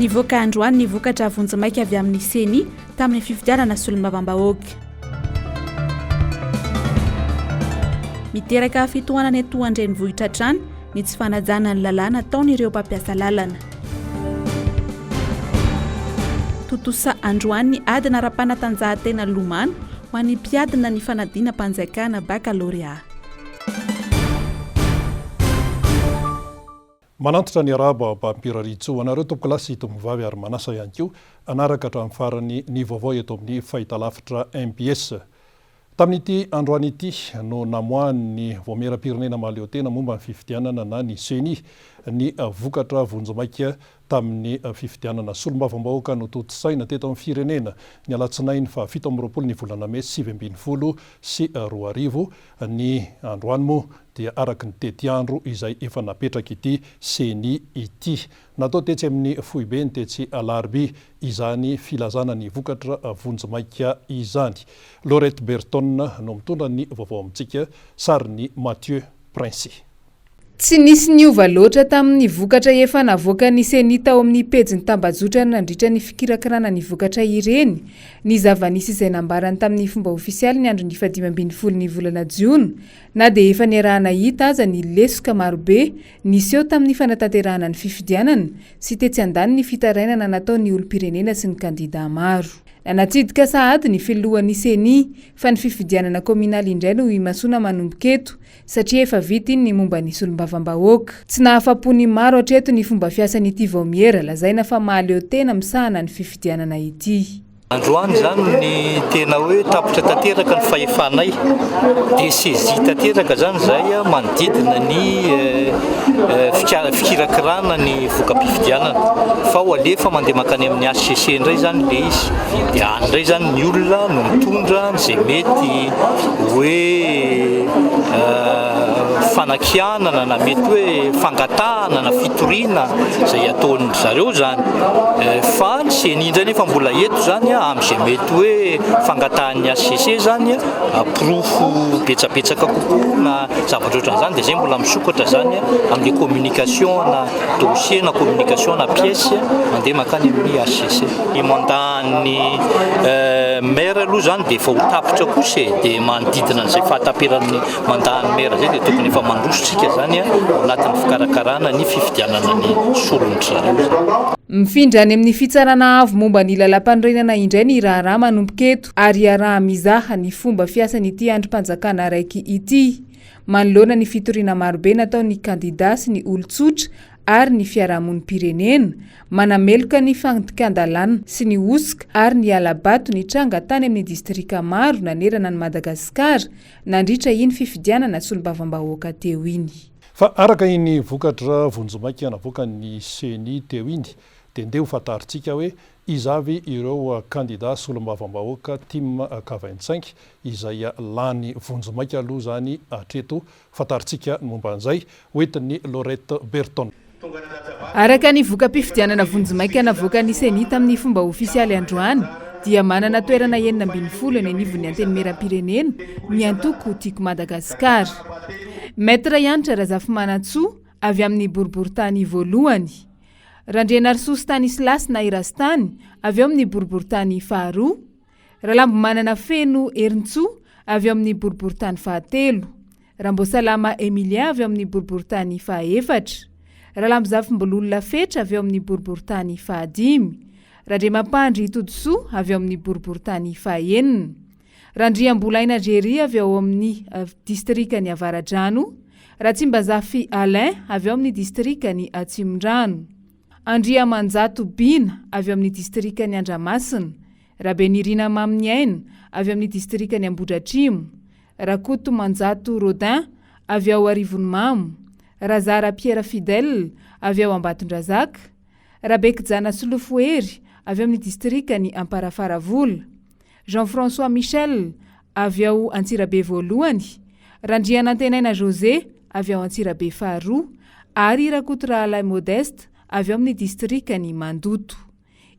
Nivoaka androany ny vokatra vonjimaika avy amin'ny Ceni tamin'ny fifidianana solombavambahoaka. Miteraka fitohanana eto an-drenivohitra hatrany ny tsy fanajana ny lalàna ataon'ireo mpampiasa lalana. Tontosa androany ny adina ara-panatanjahantena lomano ho an'ny mpiadina ny fanadinam-panjakana bakalorea. Manantitra ny arahaba mpampirariantsoa ho anareo tompokolahy sy tompovavy ary manasa ihany koa hanaraka hatramin'ny farany ny vaovao eto amin'ny fahitalavitra mbs. Tamin'ity androany ity no namoahan'ny Vaomieram-pirenena mahaleotena momba ny fifidianana na ny Ceni ny vokatra vonjimaika tamin'ny fifidianana solombavambahoaka notontosaina teto amin'ny firenena ny alatsinainy faha 27 ny volana mey 2019. Ny androany moa dia araka ny tetiandro izay efa napetrak'ity Ceni ity. Natao tetsy amin'ny foibeny tetsy Alarobia izany filazana ny vokatra vonjimaika izany. Laurette Berton no mitondra ny vaovao amintsika, sarin'i Mathieu Princi. Tsy nisy niova loatra tamin'ny vokatra efa navoakan'ny Ceni tao amin'ny pejiny tambajotrany nandritra ny fikirakirana ny vokatra ireny ny zava-nisy izay nambarany tamin'ny fomba ofisialy ny andron'ny faha-15 ny volana jiona na dia efa niaraha-nahita aza ny lesoka marobe niseho tamin'ny fanatanterahana ny fifidianana sy tetsy andaniny ny fitarainana nataon'ny olom-pirenena sy ny kandidà maro. Nanatsidika sahady ny filohan'ny Ceni fa ny fifidianana kaominaly indray no imasoana manomboka eto satria efa vita iny ny momba ny solombavambahoaka. Tsy nahafa-po ny maro hatreto ny fomba fiasan'ity vaomiera lazaina fa mahaleo tena misahana ny fifidianana ity. Androany izany ny tena hoe tapitra tanteraka ny fahefanay, desaisie tanteraka izany izahay manodidina ny fikirakirana ny voka-pifidianana fa ho alefa mandeha mankany amin'ny HCC indray izany ilay izy dia any indray izany ny olona no mitondra izay mety hoe fanakianana na mety hoe fangatahana na fitoriana izay ataon-dry zareo izany fa ny ceni indray nefa mbola eto izany amin'izay mety hoe fangatahan'ny HCC izany porofo betsabetsaka kokoa na zavatra ohatran'izany dia izay mbola misokatra izany amin'ilay communication na dossier na communication na pièce mandeha mankany amin'ny HCC. Ny mandat an'ny maire aloha izany dia efa ho tapitra kosa e, dia manodidina an'izay fahataperan'ny mandat an'ny maire izay dia tokony efa mandroso tsika izany ao anatin'ny fikarakarana ny fifidianana ny solon-dry zareo izany. Mifindra any amin'ny Fitsarana Avo momba ny Lalàmpanorenana indray ny raharaha manomboka eto ary iaraha-mizaha ny fomba fiasan'ity andrim-panjakana araiky ity manoloana ny fitoriana marobe nataon'ny kandidà sy ny olon-tsotra ary ny fiarahamonim-pirenena manameloka ny fandikan-dalàna sy ny hosoka ary ny hala-bato nitranga tany amin'ny distrika maro nanerana an'i Madagasikara nandritra iny fifidianana solombavambahoaka teo iny. Fa araka iny vokatra vonjimaika navoakan'ny Ceni teo iny dia ndeha ho fantarintsika hoe iza avy ireo kandida solombavambahoaka tim ka 25 izay lany vonjimaika aloha izany hatreto Fantarintsika ny momba an'izay, hoentin'i Laurette Berton. Araka ny voka-pifidianana vonjimaika navoakan'ny Ceni tamin'ny fomba ofisialy androany dia manana toerana 16 eny anivon'ny Antenimierampirenena ny antoko Tiako Madagasikara. Maître Hanitra Razafimanantsoa avy amin'ny boriborintany voalohany. Randrianarisoa Stanislas na i Rastany avy ao amin'ny boriborintany faharoa. Ralambomanana Feno Herintsoa avy ao amin'ny boriborintany fahatelo, Ramboasalama Emilien avy ao amin'ny boriborintany fahaefatra, Ralambozafimbololona Fetra avy ao amin'ny boriborintany fahadimy, Randriamampandry Todisoa avy ao amin'ny boriborintany fahenina, Randriambolaina Jerry avy ao amin'ny distrikan'i Avaradrano, Ratsimbazafy Alain avy ao amin'ny distrikan'i Atsimondrano. Andriamanjato Bina avy ao amin'ny distrikan'i Andramasina, Rabenirina Maminiaina avy amin'ny distrikan'i Ambohidratrimo, Rakotomanjato Rodin avy ao Arivonimamo, Razara Pierre Fidèle avy ao Ambatondrazaka, Rabekijana Solofohery avy ao amin'ny distrikan'i Amparafaravola. Jean François Michel, avy ao Antsirabe voalohany, Randrianantenaina José, avy ao Antsirabe faharoa, ary Rakotorahalahy Modeste, avy ao amin'ny distrikan'i Mandoto.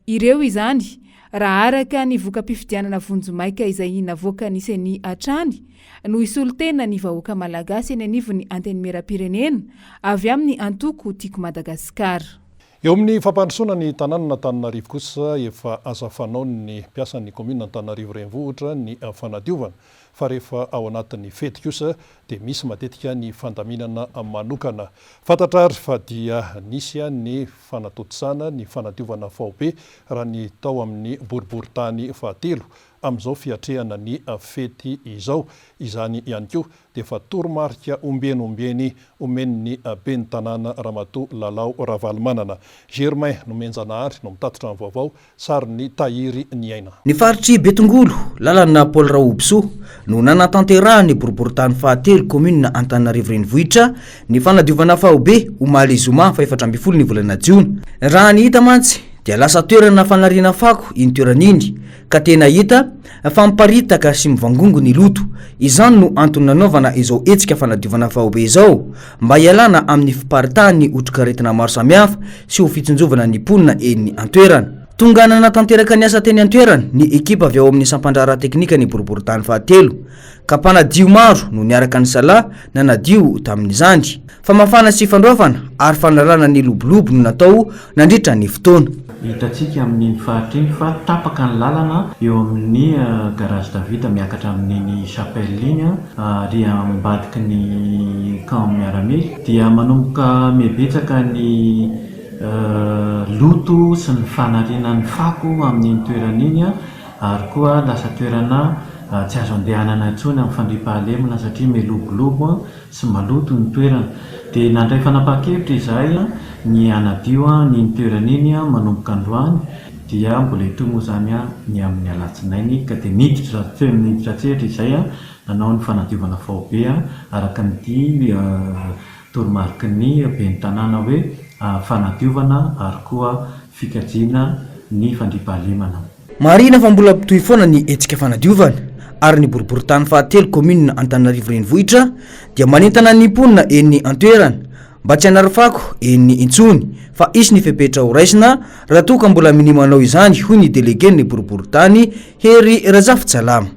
Ireo izany, raha araka ny voka-pifidianana vonjimaika izay navoakan'ny Ceni hatrany, no hisolo tena ny vahoaka malagasy eny anivon'ny Antenimierampirenena avy amin'ny antoko Tiako Madagasikara. Eo amin'ny fampandrosoana ny tanànan'Antananarivo kosa, efa asa fanaon'ny mpiasan'ny kaominina Antananarivo Renivohitra ny fanadiovana, fa rehefa ao anatin'ny fety kosa dia misy matetika ny fandaminana manokana. Fantatra ary fa dia nisy ny fanatontosana ny fanadiovana faobe raha ny tao amin'ny boriborintany fahatelo amin'izao fiatrehana ny fety izao. Izany ihany koa dia efa toromarika ombieny ombieny omen'ny ben'ny tanàna Ramatoa Lalao Ravalomanana. Germain Nomenjanahary no mitatitra ny vaovao, sarin'ny Tahiry Ny Aina. Ny faritr'i Betongolo, lalana Paul Raobisoa, no nanatanterahan'ny boriborintany fahatelo kaominina Antananarivo Renivohitra ny fanadiovana faobe omaly zoma faha-14 ny volana jiona. Raha ny hita mantsy dia lasa toerana fanariana fako iny toerana iny ka tena hita fa miparitaka sy mivangongo ny loto. Izany no antony nanaovana izao hetsika fanadiovana faobe izao, mba hialana amin'ny fiparitahan'ny otrikaretina maro samihafa sy ho fitsinjovana ny mponina eny an-toerana. Tonga nanatanteraka ny asa teny an-toerana ny ekipa avy ao amin'ny sampandraharaha teknika ny boriborintany fahatelo, ka mpanadio maro no niaraka nisalahy nanadio tamin'izany. Famafana sy fandraofana ary fanalana ny lobolobo no natao nandritra ny fotoana. Hitantsika amin'iny faritra iny fa tapaka ny lalana eo amin'ny garage David miakatra amin'iny chapelle iny ary ambadiky ny camp miaramila dia manomboka mihabetsaka ny loto sy ny fanariana ny fako amin'iny toerana iny ary koa lasa toerana tsy azo andehanana intsony amin'ny fandriampahalemana satria milobolobo sy maloto ny toerana. Dia nandray fanapahan-kevitra izahay ny hanadio an'iny toerana iny manomboka androany, dia mbola hitohy moa izany ny amin'ny alatsinainy, ka dia niditra niditra an-tsehatra izahay nanao ny fanadiovana faobe araka ny toromariky ny ben'ny tanàna hoe fanadiovana ary koa fikajiana ny fandriampahalemana. Marihina fa mbola mitohy foana ny hetsika fanadiovana ary ny boriborintany fahatelo kaominina Antananarivo Renivohitra dia manentana ny mponina eny an-toerana mba tsy hanary fako eny intsony fa hisy ny fepetra ho raisina raha toa ka mbola minia manao izany hoy ny delegen'ny boriborintany Hery Razafintsalama.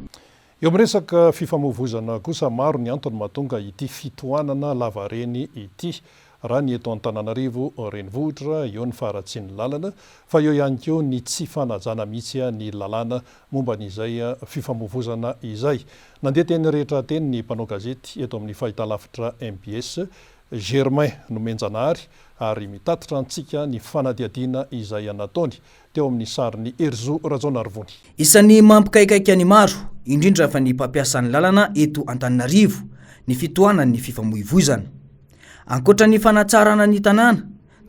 Eo amin'ny resaka fifamoivoizana kosa, maro ny antony mahatonga ity fitohanana lavareny ity. Raha ny eto Antananarivo renivohitra, eo ny faharatsian'ny lalana, fa eo ihany koa ny tsy fanajana mihitsy ny lalàna momba an'izay fifamoivozana izay. Nandeha teny rehetra teny ny mpanao gazety eto amin'ny fahitalavitra mbs, Germain Nomenjanahary, ary mitatitra antsika ny fanadihadiana izay nataony. teo amin'ny sarin'i Herizo Rajaonarivony. Isan'ny mampikaikaika ny maro, indrindra fa ny mpampiasa ny lalana eto Antananarivo, ny fitohanan'ny fifamoivoizana. Ankoatra ny fanatsarana ny tanàna,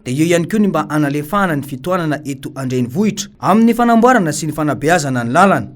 dia eo ihany koa ny mba hanalefahana ny fitohanana eto an-drenivohitra amin'ny fanamboarana sy ny fanabeazana ny lalana.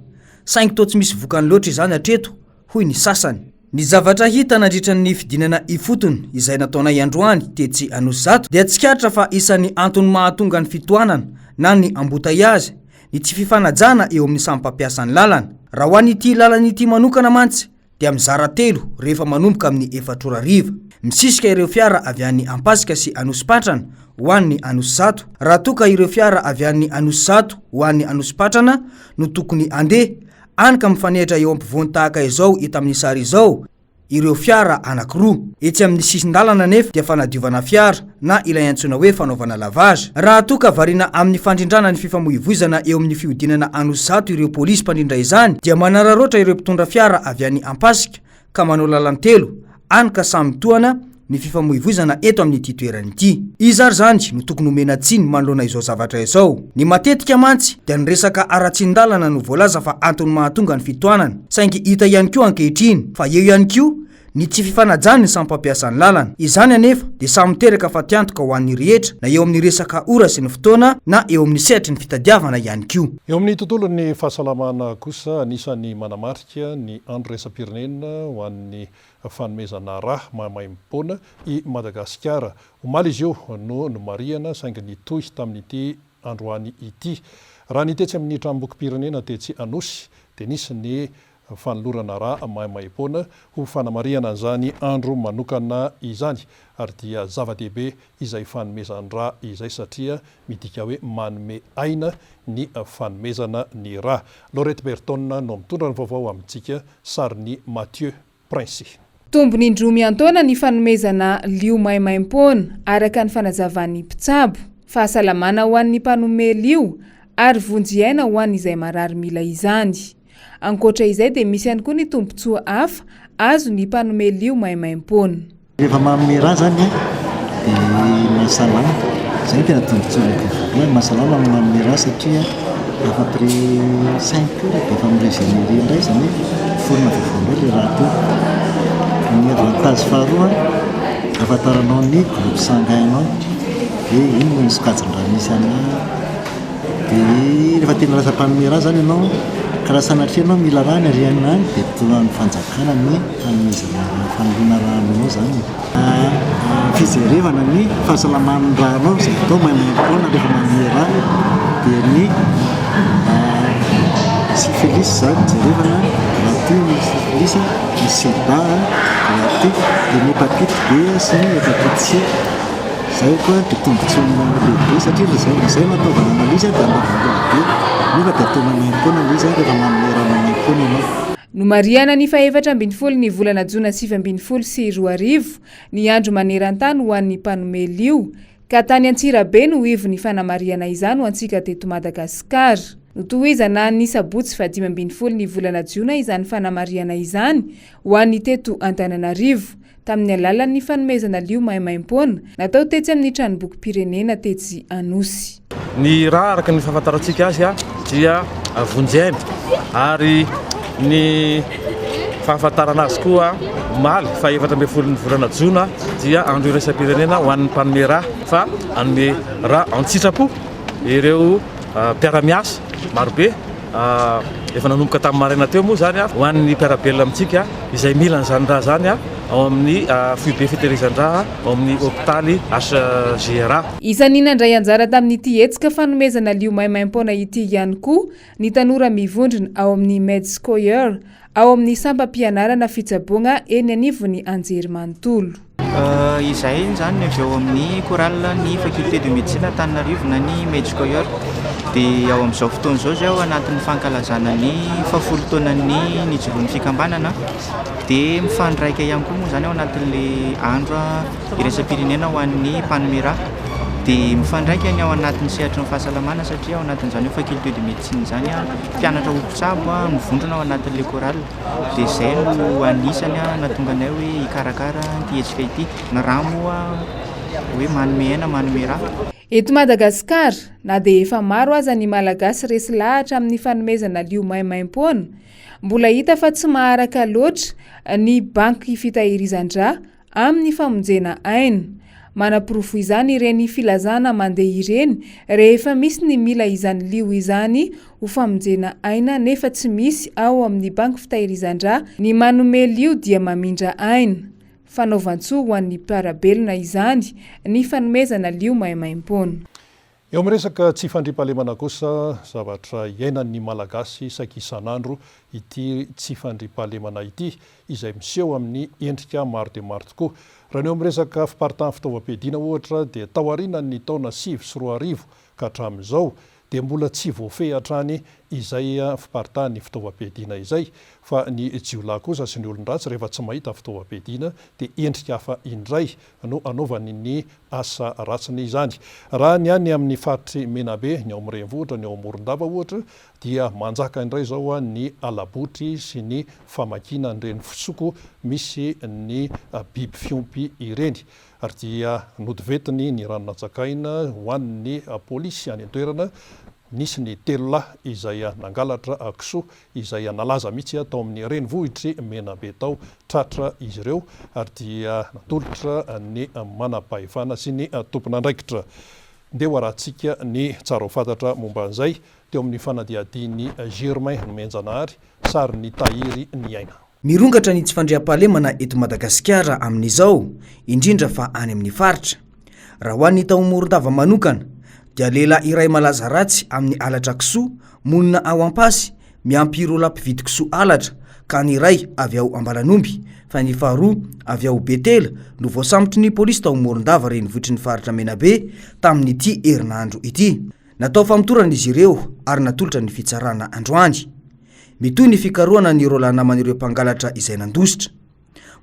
Saingy toa tsy misy vokany loatra izany hatreto, hoy ny sasany. Ny zavatra hita nandritra ny fidinana ifotony izay nataonay androany tetsy Anosizato dia tsikaritra fa isan'ny antony mahatonga ny fitohanana na ny embouteillage ny tsy fifanajana eo amin'ny samy mpampiasa ny lalana. Raha ho an'ity lalana ity manokana mantsy dia mizara telo rehefa manomboka amin'ny efatr'ora hariva. Misisika ireo fiara avy any Ampasika sy Anosipatrana ho an'ny Anosizato raha toa ka ireo fiara avy any Anosizato ho any Anosipatrana no tokony handeha Any ka mifanehitra eo ampovoany tahaka izao hita amin'ny sary izao ireo fiara anankiroa. Etsy amin'ny sisin-dalana anefa dia fanadiovana fiara na ilay antsoina hoe fanaovana lavage. Raha toa ka variana amin'ny fandrindrana ny fifamoivoizana eo amin'ny fihodinana Anosizato ireo polisy mpandrindra izany dia manararaotra ireo mpitondra fiara avy any Ampasika ka manao lalan-telo any ka samy mitohana ny fifamoivoizana eto amin'ity toerana ity. Iza ary izany no tokony homena tsiny manoloana izao zavatra izao? Ny matetika mantsy dia ny resaka haratsian-dalana no voalaza fa antony mahatonga ny fitohanana, saingy hita ihany koa ankehitriny fa eo ihany koa ny tsy fifanajan'ny samy mpampiasa ny lalana. Izany anefa dia samy miteraka fatiantoka ho an'ny rehetra na eo amin'ny resaka ora sy ny fotoana na eo amin'ny sehatry ny fitadiavana ihany koa. Eo amin'ny tontolon'ny fahasalamana kosa, anisan'ny manamarika ny andro iraisam-pirenena ho an'ny fanomezana rà maimaimpoana i Madagasikara. Omaly izy io no nomarihana saingy nitohy tamin'ity androany ity. Raha ny tetsy amin'ny tranombokim-pirenena tetsy Anosy dia nisy ny fanolorana rà maimaimpoana ho fanamarihana an'izany andro manokana izany ary dia zava-dehibe izay fanomezan-drà izay satria midika hoe manome aina ny fanomezana ny rà. Laurette Berton no mitondra ny vaovao amintsika, sarin'i Mathieu Princi. Tombony indroa miantaona ny fanomezana lio maimaimpoana, araka ny fanazavan'ny mpitsabo. Fahasalamana ho an'ny mpanome lio ary vonjy aina ho an'izay marary mila izany. Ankoatra izay dia misy ihany koa ny tombontsoa hafa azon'ny mpanome lio maimaimpoana. Rehefa manome rà zany dia mahasalama, izay no tena tombontsoa lehibe voalohany, mahasalama ny manome rà satria après cinq heures dia efa mi-regenerer indray izany hoe miforona vaovao indray ilay rà teo. Ny avantage faharoa ahafantaranao ny groupe sanguin-nao hoe inona ny sokajin-drà misy anà. Dia rehefa tena lasa mpanome rà izany ianao, ka raha sanatria ianao mila rà any aoriana any dia tohan'ny fanjakana ny fanomezana rà, fanoloana rà aminao izany e. Fijerevana ny fahasalaman'ny rànao izay atao maimaimpoana rehefa manome rà dia ny syphilis izany jerevana raha toa ny syphilis, ny sida raha toa, dia ny hépatite B sy ny hépatite C. Izay koa dia tombontsoa lehibe satria raha izay izay no ataovana analyse dia andavam-bola be nefa dia atao maimaimpoana ilay izy rehefa manome rà maimaimpoana ianao. Nomarihana ny fahefatra ambin'ny ny volana jona 2019 ny andro maneran-tany ho an'ny mpanome lio ka tany Antsirabe no ivon'ny fanamarihana izany ho antsika teto Madagasikara. Notohizana ny sabotsy fahadimy ambin'ny folo ny volana jiona izany fanamarihana izany ho an'ny teto Antananarivo. tamin'ny alalan'ny fanomezana lio maimaimpoana natao tetsy amin'ny tranombokim-pirenena tetsy Anosy. Ny rà araka ny fahafantarantsika azy dia vonjy aina ary ny fahafantarana azy koa omaly faha 14 ny volana jona dia andro iraisam-pirenena ho an'ny mpanome rà fa hanome rà an-tsitrapo ireo mpiara-miasa marobe Efa nanomboka tamin'ny maraina teo moa izany ho an'ny mpiara-belona amintsika izay mila an'izany rà izany ao amin'ny foibe fitehirizan-drà ao amin'ny hopitaly HJRA. Isan'ny nandray anjara tamin'ity hetsika fanomezana lio maimaimpoana ity ihany koa ny tanora mivondrona ao amin'ny Meds Choir ao amin'ny sampam-pianarana fitsaboana eny anivon'ny anjerimanontolo. Izahay izany ny avy ao amin'ny chorale ny faculté de médecine Antananarivo na ny Meds Choir dia ao amin'izao fotoana izao izay ao anatin'ny fankalazana ny fahafolo taonan'ny nijoroan'ny fikambanana dia mifandraika ihany koa moa izany ao anatin'ilay andro iraisam-pirenena ho an'ny mpanome rà dia mifandraika ny ao anatin'ny sehatry ny fahasalamana satria ao anatin'izany hoe faculté de médecine izany mpianatra ho mpitsabo mivondrona ao anatin'ilay chorale. Dia izay no anisany nahatonga anay hoe hikarakara ity hetsika ity. Ny rà moa hoe manome aina, manome rà. Eto Madagasikara, na dia efa maro aza ny Malagasy resy lahatra amin'ny fanomezana lio maimaimpoana, mbola hita fa tsy maharaka loatra ny banky fitahirizan-drà amin'ny famonjena aina. Manaporofo izany ireny filazana mandeha ireny rehefa misy ny mila izany lio izany ho famonjena aina nefa tsy misy ao amin'ny banky fitahirizan-drà ny manome lio dia mamindra aina. Fanaovan-tsoa ho an'ny mpiara-belona izany ny fanomezana lio maimaimpoana. Eo amin'ny resaka tsy fandriampahalemana kosa, zavatra iainan'ny Malagasy saika isan'andro ity tsy fandriampahalemana ity, izay miseho amin'ny endrika maro dia maro tokoa. Raha ny eo amin'ny resaka fiparitahan'ny fitaovam-piadiana ohatra dia taorianan'ny taona 2009 ka hatramin'izao dia mbola tsy voafehy hatrany izay fiparitahan'ny fitaovam-piadiana izay fa ny jiolahy kosa sy ny olon-dratsy rehefa tsy mahita fitaovam-piadiana dia endrika hafa indray no anaovany ny asa ratsiny izany. Raha ny any amin'ny faritr'i Menabe, ny ao amin'ny renivohitra, ny ao Morondava ohatra, dia manjaka indray izao ny ala-botry sy ny famakiana an'ireny fisoko misy ny biby fiompy ireny. Ary dia nodivetiny ny rano nantsakaina ho an'ny polisy any an-toerana Nisy ny telo lahy izay nangalatra kisoa izay nalaza mihitsy tao amin'ny renivohitr'i Menabe tao. Tratra izy ireo ary dia natolotra ny manam-pahefana sy ny tompon'andraikitra. Ndeha ho arahantsika ny tsara ho fantatra momba an'izay teo amin'ny fanadihadian'i Germain Nomenjanahary, sarin'i Tahiry Niaina. Mirongatra ny tsy fandriampahalemana eto Madagasikara amin'izao, indrindra fa any amin'ny faritra. Raha ho an'ny tao Morondava manokana, dia lehilahy iray malaza ratsy amin'ny halatra kisoa, monina ao Ampasy, miampy roa lahy mpividy kisoa halatra, ka ny iray avy ao Ambalanomby, fa ny faharoa avy ao Betela, no voasambotry ny polisy tao Morondava renivohitry ny faritra Menabe, tamin'ity herinandro ity. Natao famotorana izy ireo ary natolotra ny fitsarana androany. Mitohy ny fikarohana an'ireo lahy naman'ireo mpangalatra izay nandositra.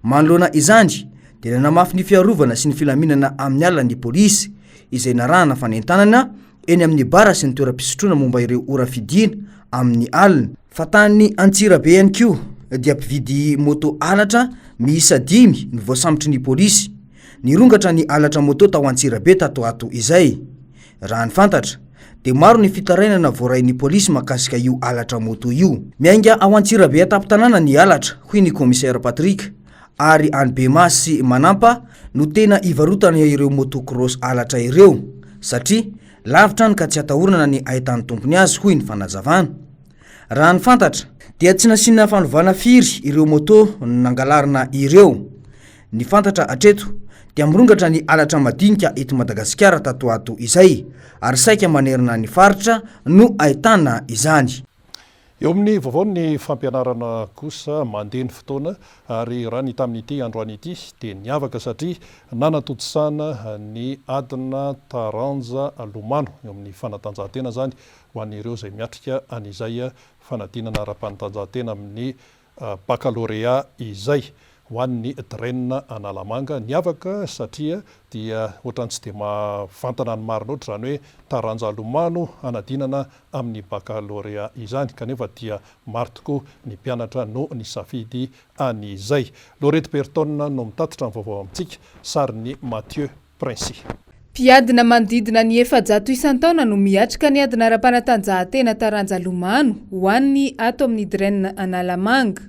Manoloana izany dia nanamafy ny fiarovana sy ny filaminana amin'ny alina ny polisy. izay narahana fanentanana eny amin'ny bara sy ny toeram-pisotroana momba ireo ora fidiana amin'ny alina. Fa tany Antsirabe ihany koa dia mpividy moto halatra miisa dimy no voasambotry ny polisy. Nirongatra ny halatra moto tao Antsirabe tato ato izay. Raha ny fantatra dia maro ny fitarainana voarain'ny polisy mahakasika io halatra moto io. Miainga ao Antsirabe an-tampon-tanàna ny halatra, hoy ny commissaire Patrick, ary any Bemaha sy Manampa no tena ivarotana ireo moto cross halatra ireo, satria lavitra any ka tsy atahorana ny ahitan'ny tompony azy, hoy ny fanazavana. Raha ny fantatra, dia tsy nasiana fanovana firy ireo moto nangalarina ireo. Ny fantatra hatreto dia mirongatra ny halatra madinika eto Madagasikara tato ato izay, ary saika manerana ny faritra no ahitana izany. Eo amin'ny vaovaon'ny fampianarana kosa, mandeha ny fotoana ary raha ny tamin'ity androany ity dia niavaka satria nanatontosana ny adina taranja lomano eo amin'ny fanatanjahantena izany ho an'ireo izay miatrika an'izay fanadinana ara-panatanjahantena amin'ny Bakalorea izay ho an'ny Dren Analamanga. Niavaka satria dia ohatran'ny tsy dia mahavantana ny marina loatra izany hoe taranja lomano hanadinana amin'ny Bakalorea izany kanefa dia maro tokoa ny mpianatra no nisafidy an'izay. Laurette Berton no mitatitra ny vaovao amintsika, sarin'i Mathieu Princi. Mpiadina manodidina ny 400 isan-taona no miatrika ny adina ara-panatanjahantena taranja lomano ho an'ny ato amin'ny Dren Analamanga.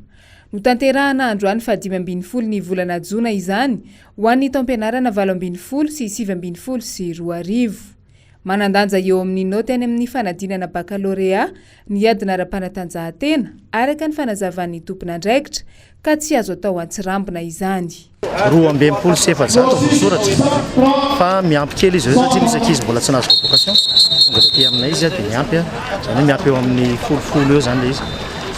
Notanterahana androany faha-15 ny volana jona izany ho an'ny taom-pianarana 2018 sy 2019. Manan-danja eo amin'ny naoty any amin'ny fanadinana bakalorea ny adina ara-panatanjahantena, araka ny fanazavan'ny tompon'andraikitra, ka tsy azo atao an-tsirambina izany. 462 voasoratra fa miampy kely izy ireo satria misy ankizy mbola tsy nahazo convocation tonga taty aminay izy dia miampy, izany hoe miampy eo amin'ny folofolo eo izany ilay izy.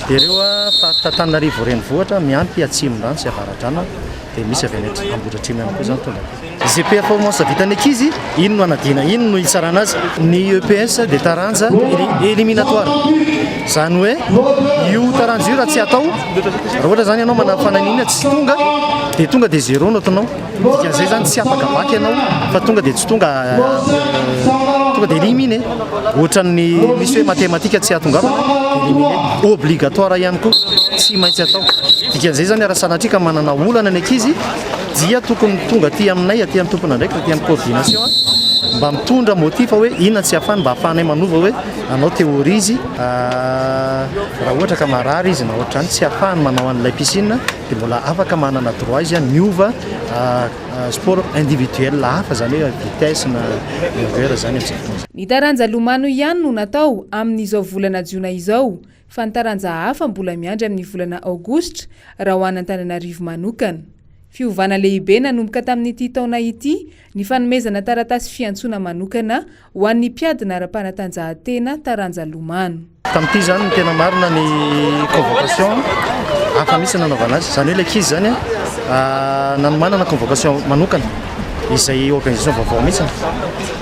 Dia ireo faritra Antananarivo renivohitra miampy Atsimondrano sy Avaradrano dia misy avy any Ambohidratrimo ihany koa izany tonga aty. Izay performance vitan'ny ankizy, iny no anadiana, iny no hitsarana azy. Ny EPS dia taranja éliminatoire. Izany hoe io taranja io raha tsy atao, raha ohatra izany ianao manana fananina tsy tonga dia tonga dia zéro no ataonao. Dikan'izay izany tsy afaka bac ianao fa tonga dia tsy tonga, tonga dia éliminé. Ohatran'ny misy hoe mathématique tsy ahatongavana dia éliminé. Obligatoire ihany koa, tsy maintsy atao. Dikan'izay izany raha sanatria ka manana olana ny ankizy dia tokony tonga aty aminay aty amin'ny tompon'andraikitra aty amin'ny coordination mba mitondra motif hoe inona tsy ahafahany mba ahafahanay manova hoe hanao théorie izy raha ohatra ka marary izy na ohatr'izany tsy ahafahany manao an'ilay piscine dia mbola afaka manana droit izy miova sport individuel hafa izany hoe vitesse na longueur izany amin'izay fotoana izay. Ny taranja lomano ihany no natao amin'izao volana jona izao fa ny taranja hafa mbola miandry amin'ny volana aogositra raha ho an'Antananarivo manokana. Fiovana lehibe nanomboka tamin'ity taona ity ny fanomezana taratasy fiantsoana manokana ho an'ny mpiadina ara-panatanjahantena taranja lomano. Tamin'ity izany ny tena marina ny convocation hafa mihitsy nanaovana azy, izany hoe ilay ankizy izany nanomanana convocation manokana izay organisation vaovao mihitsy,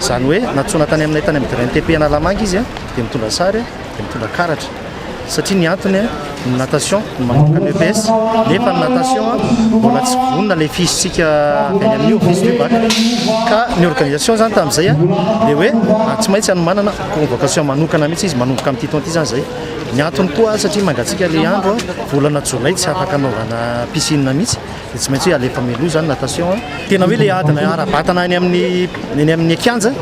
izany hoe nantsoina tany aminay tany amin'ny DRNTP Analamanga izy dia mitondra sary. dia mitondra karatra satria ny antony ny natation no manomboka ny EPS nefa ny natation mbola tsy vonona ilay fiche-tsika avy any amin'ny office du bac ka ny organisation zany tamin'izay dia hoe tsy maintsy hanomanana convocation manokana mihitsy izy manomboka amin'ity taona ity zany zay ny antony koa satria mangatsiaka ilay andro volana jolay tsy afaka anaovana piscine mihitsy dia tsy maintsy hoe alefa mialoha zany natation tena hoe ilay adina ara-batana any amin'ny any amin'ny kianja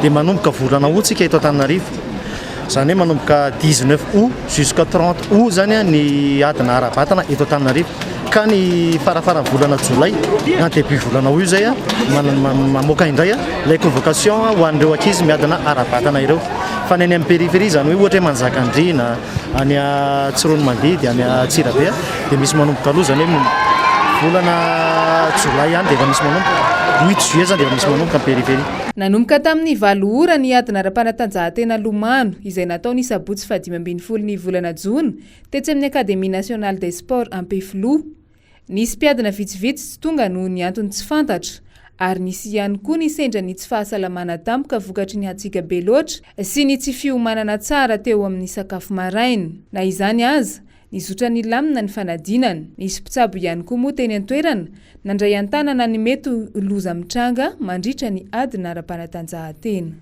dia manomboka volana août tsika eto Antananarivo Izany hoe manomboka 19 août jusqu'à 30 août izany ny adina ara-batana eto Antananarivo. Ka ny farafaran'ny volana jolay na début volana août izay mamoaka indray ilay convocation ho an'ireo ankizy miadina ara-batana ireo. Fa ny any amin'ny périphérie izany hoe ohatra hoe Manjakandriana, any Tsiroanomandidy, any Antsirabe dia misy manomboka aloha izany hoe volana jolay ihany dia efa misy manomboka, huit juillet izany dia efa misy manomboka ny périphérie. Nanomboka tamin'ny valo ora ny adina ara-panatanjahantena lomano, izay natao ny sabotsy faha-15 ny volana jona, tetsy amin'ny Académie Nationale des Sports Ampefiloha. Nisy mpiadina vitsivitsy tsy tonga noho ny antony tsy fantatra, ary nisy ihany koa ny sendra ny tsy fahasalamana tampoka vokatry ny hatsiaka be loatra sy ny tsy fiomanana tsara teo amin'ny sakafo maraina. Na izany aza, Nizotra nilamina ny fanadinana. Nisy mpitsabo ihany koa moa teny an-toerana nandray an-tanana ny mety ho loza mitranga mandritra ny adina ara-panatanjahantena.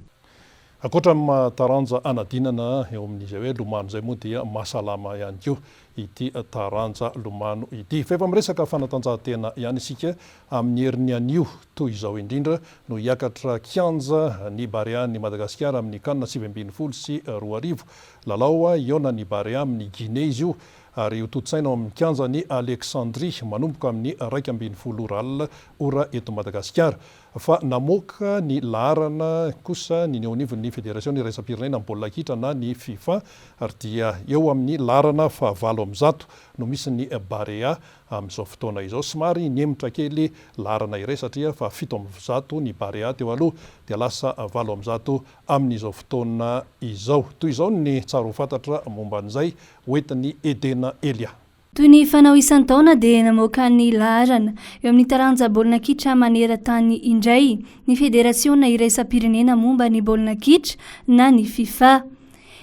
Ankoatra ny maha taranja anadinana eo amin'izay hoe lomano izay moa dia mahasalama ihany koa ity taranja lomano ity. Fa efa miresaka fanatanjahantena ihany isika amin'ny herin'ny anio toy izao indrindra no hiakatra kianja ny Barean'i Madagasikara amin'ny Can 2019. Lalao hihaonan'ny Barea amin'i Guinée izy io ary hotontosaina ao amin'ny kianjan'i Alexandrie manomboka amin'ny 11 ora alina ora eto Madagasikara. Fa namoaka ny laharana kosa ny eo anivon'ny Federasiona iraisam-pirenena amin'ny baolina kitra na ny Fifa ary dia eo amin'ny laharana fahavalo amby zato no misy ny Barea amin'izao fotoana izao. Somary nihemotra kely laharana iray satria faha-107 ny Barea teo aloha dia lasa 108 amin'izao fotoana izao. Toy izao ny tsara ho fantatra momba an'izay hoentin'i Edena Elia. Toy ny fanao isan-taona dia namoaka ny laharana eo amin'ny taranja baolina kitra maneran-tany indray ny Federasiona iraisam-pirenena momba ny baolina kitra na ny Fifa.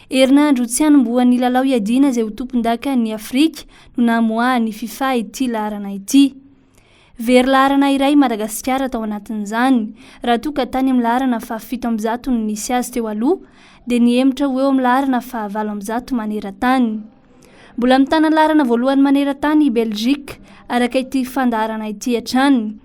Herinandro tsy hanombohan'ny lalao hiadiana izay ho tompondakan'i Afrika no namoahan'ny Fifa ity laharana ity. Very laharana iray i Madagasikara tao anatin'izany. Raha toa ka tany amin'ny laharana faha-107 no nisy azy teo aloha, dia nihemotra ho eo amin'ny laharana faha-108 maneran-tany. Mbola mitana ny laharana voalohany maneran-tany i Belgique, araka ity fandaharana ity hatrany.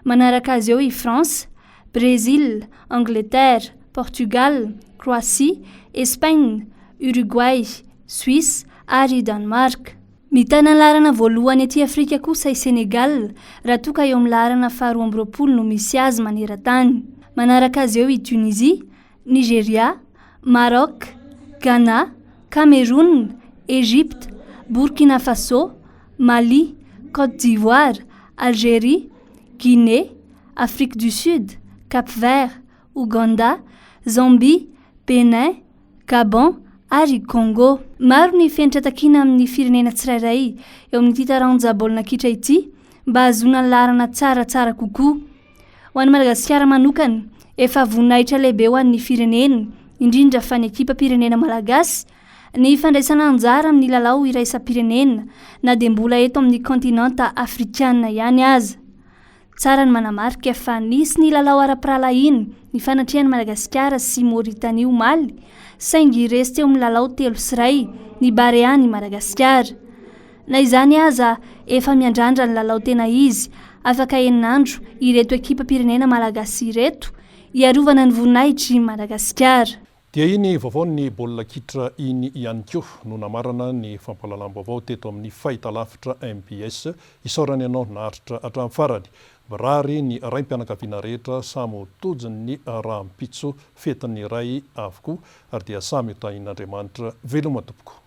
Manaraka azy eo i France, Brésil, Angleterre, Portugal, Croatie, Espagne, Uruguay, Suisse ary Danemark. Mitana ny laharana voalohany aty Afrika kosa i Sénégal, raha toa ka eo amin'ny laharana faha-22 no misy azy maneran-tany. Manaraka azy eo i Tunisie, Nigeria, Maroc, Ghana, Cameroun, Egypte, Burkina Faso, Mali, Côte d'Ivoire, Algérie, Guinée, Afrique du Sud, Cap-Vert, Ouganda, Zambie, Bénin, Gabon ary Congo. Maro ny fenitra takiana amin'ny firenena tsirairay eo amin'ity taranja baolina kitra ity mba hahazoana ny laharana tsaratsara kokoa. Ho an'i Madagasikara manokana, efa voninahitra lehibe ho an'ny firenena, indrindra fa ny ekipam-pirenena malagasy, ny fandraisana anjara amin'ny lalao iraisam-pirenena na dia mbola eto amin'ny kaontinanta afrikana ihany aza. Tsara ny manamarika fa nisy ny lalao ara-pirahalahiana nifanatrehan'i Madagasikara sy Mauritanie omaly, saingy resy teo amin'ny lalao 3 sy 1 ny Barea-n'i Madagasikara. Na izany aza, efa miandrandra ny lalao tena izy afaka enina andro ireto ekipam-pirenena malagasy ireto hiarovana ny voninahitr'i Madagasikara. Dia iny vaovaon'ny baolina kitra iny ihany koa no namarana ny fampahalalam-baovao teto amin'ny fahitalavitra mbs. Isaorana ianao naharitra hatramin'ny farany. Mirary ny raim-pianakaviana rehetra samy ho tojon'ny rahampitso fetin'ny Ray avokoa ary dia samy ho tahin'Andriamanitra. Veloma tompoko.